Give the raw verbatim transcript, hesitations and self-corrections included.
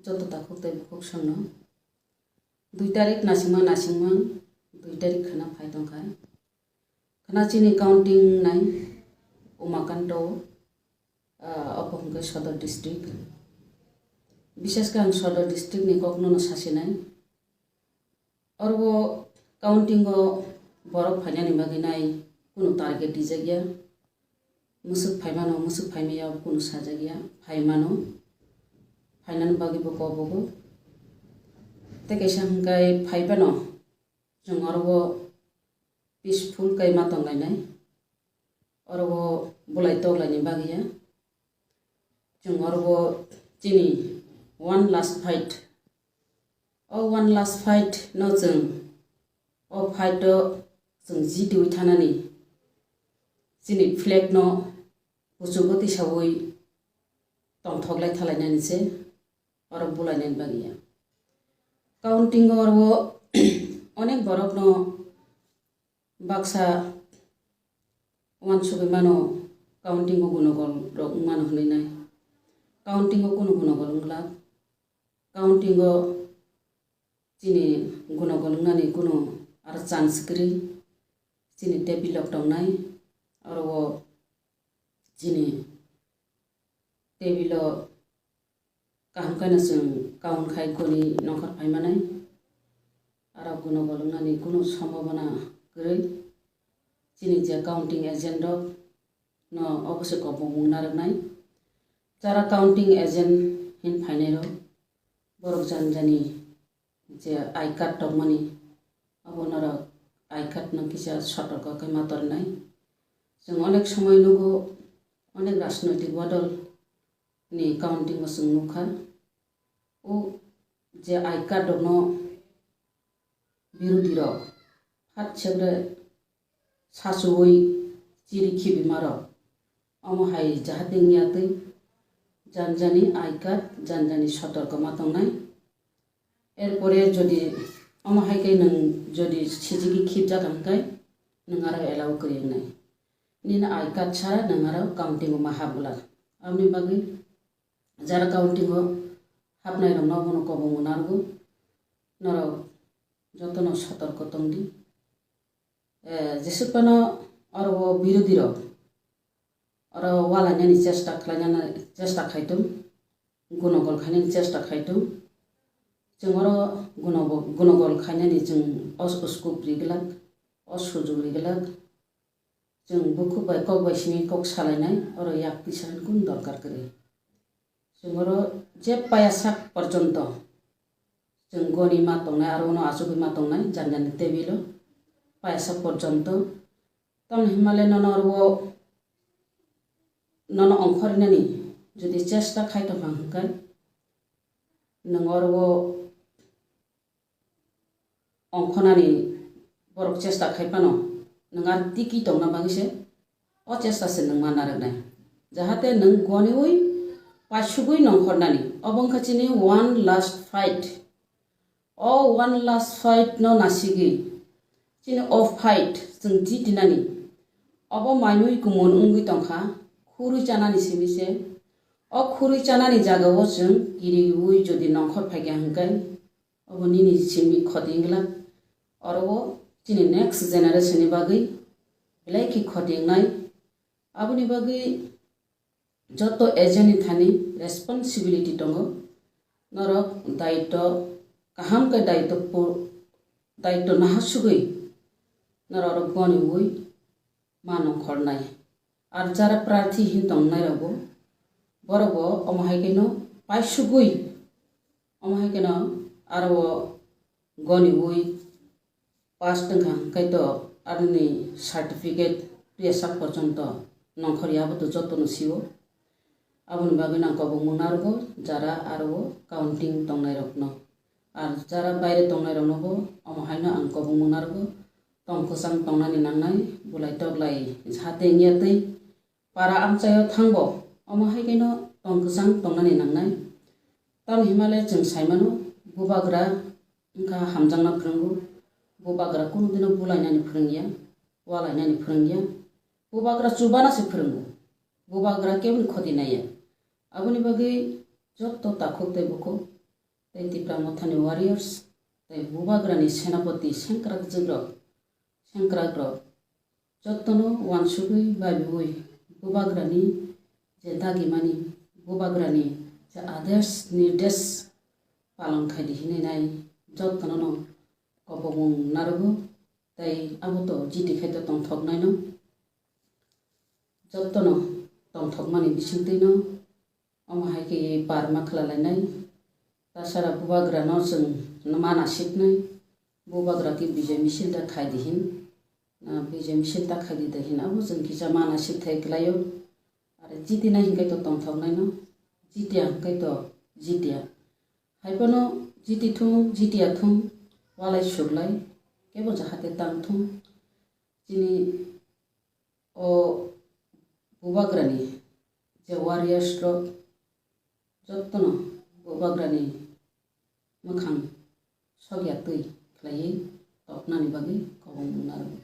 Joto takhuk tei bukhuk songno. Dui tarik nasingma nasingma, dui tarik khana phai tongkha. Khana chini counting nai Umakanto, ah, obo hwnkhe Sodor district. Bishesh khe ang Sodor district ni kokno no sasinai. Oro counting o borok phainani bagwi nai kunu target dijakya. Mwswk phaimano, mwswk phaimaya kunu sajakya, phaimano. Phainani bagwi bo kobogo. Tei kaisa hwnkhe phaibano chwng oro peaceful khe ma tonglainai. Oro o bulai toklaini bagwi ya. Chwng oro o chini one last fight. O one last fight no chwng, o fight o chwng jitiwi thanani, chini flag no kuchugo tisawi tongthoklai thalainani se oro bulainani bagwi ya. Counting o oro o onek borok no baksa uansugwi mano, counting o gunogol rok wng mano hwnwi nai. Counting o kunu gunogol wng glak. Counting o chini gunogol wngnani kunu aro chance kwrwi. Chini table rok tongnai, oro o chini table o kaham kheno chwng count khai goni nongkhor phai manai. Aro gunogol wngnani kunu sombhabona kwrwi. Chini je counting agent rok no obo se kobongmung narwknai. Jara counting agent hin phainai rok, borok jani jani je I card tongmani, abo norok I card no kisa sotorko khe ma tornai. Chwng onek somoi nugo, onek rajnoitik bodol ni counting o chwng nukha. O je I card rokno birodhi rok hat sebre sachuwi chiri khibimarok, omo hai jahate wngya twi jani jani I card, jani jani sotorko ma tongnai. Erpore jodi omo hai khe nwng jodi sijigwi khibjak hwnkhe nwng aro allow kwrwi wngnai. Nini I card sara nwng aro counting o ma hap glak. Aboni bagwi jara counting o hapnai rokno bono kobongo narwgo. Norok jotono sotorko tongdi. Eh, jesuk phano oro o birodhi rok oro walainani chesta khlainani chesta khaitung, gunogol khainani chesta khaitung. Chwng oro gunogo-, gunogol khainani chwng os-, uskup ri glak, os sujuk ri glak. Chwng bukhuk bai kok bai simi kok salainai, oro yak tisa kunu dorkar kwrwi. Chwng oro je paya sak porjonto chwng goni ma tongnai, aro uno achugwi ma tongnai, jani jani table o paya sak porjonto. Tamni hwnmale nono oro o nono ongkhornani jodi chesta khai tongkha hwnkhe, nwng oro o ongkhornani borok chesta khai phano, nwng ar tiki tongna bagwi se o chesta se nwng ma narwknai. Jahate nwng goniwi paisugwi nongkhornani. Obo wngkha chini one last fight. O one last fight no nasigwi chini o fight chwng jitinani. Obo mainwi kumun wngwi tongkha, khurwi chanani simi se. O khurwi chanani jagao chwng kiriwi jodi nongkhor phaikha hwnkhe, obo nini simi khoti wngla. Oro o chini next generation ni bagwi belai khe khoti wngnai. Aboni bagwi joto agent ni thani responsibility tongo. Norok daitw kaham khe daitw pu-, daitw nahasugwi norok goniwi ma nongkhornai. Ar jara prarthi hin tongnai rokbo, borokbo omo hai kheno paisugwi, omo hai kheno aro goniwi pass tongkha, hwnkhe to aroni certificate tuya sak porjonto nongkhorya, abo to jotono sio. Aboni bagwi nang kobongma narwgo jara aro counting tongnai rokno. Ar jara baire tongnai roknobo omo haino ang kobongma narwgo. Tong kwchang tongnani nangnai, bulai toklai jahate wngya twi para amchaio thangbo, omo hai kheno tong kwchang tongnani nangnai. Tamni hwnmale chwng saimano, bubagra wngkha hamjakna phwrwngo, bubagra kunu dino bulainani phwrwngya, walainani phwrwngya, bubagra chubana se phwrwngo, bubagra keboni khoti naiya. Aboni bagwi joto takhuk tei bukhuk tei Tipra Mothani warriors tei Bubagrani senapati sengkrakrok, sengkrakrok jottono uansugwi babiui Bubagrani je dagimani, Bubagrani je adesh nirdesh palon khaidi hinwi nai jottono no kobongmung narwgo, tei abo to jiti khai to tongthoknaino. Jottono tongthokmani bisingtwino omo hai khe par ma khlalainai. Tasara Bubagrano chwng mana siknai. Bubagra khe bijai misil da khaidi hin. Ah, bijai misil da khaidi da hin. Abo chwng kisa mana sikthai kwlaio. Are jitinai hinkhai to tongthoknaino. Jitiya hinkhai to jitiya. Haiphano jiti thung, jitiya thung, walai suklai, kebo jahate tang thung. Chini o Bubagrani je warriors rok jottono Bubagrani mwkhang sokya twi khlaiwi toknani bagwi kobong narwgo.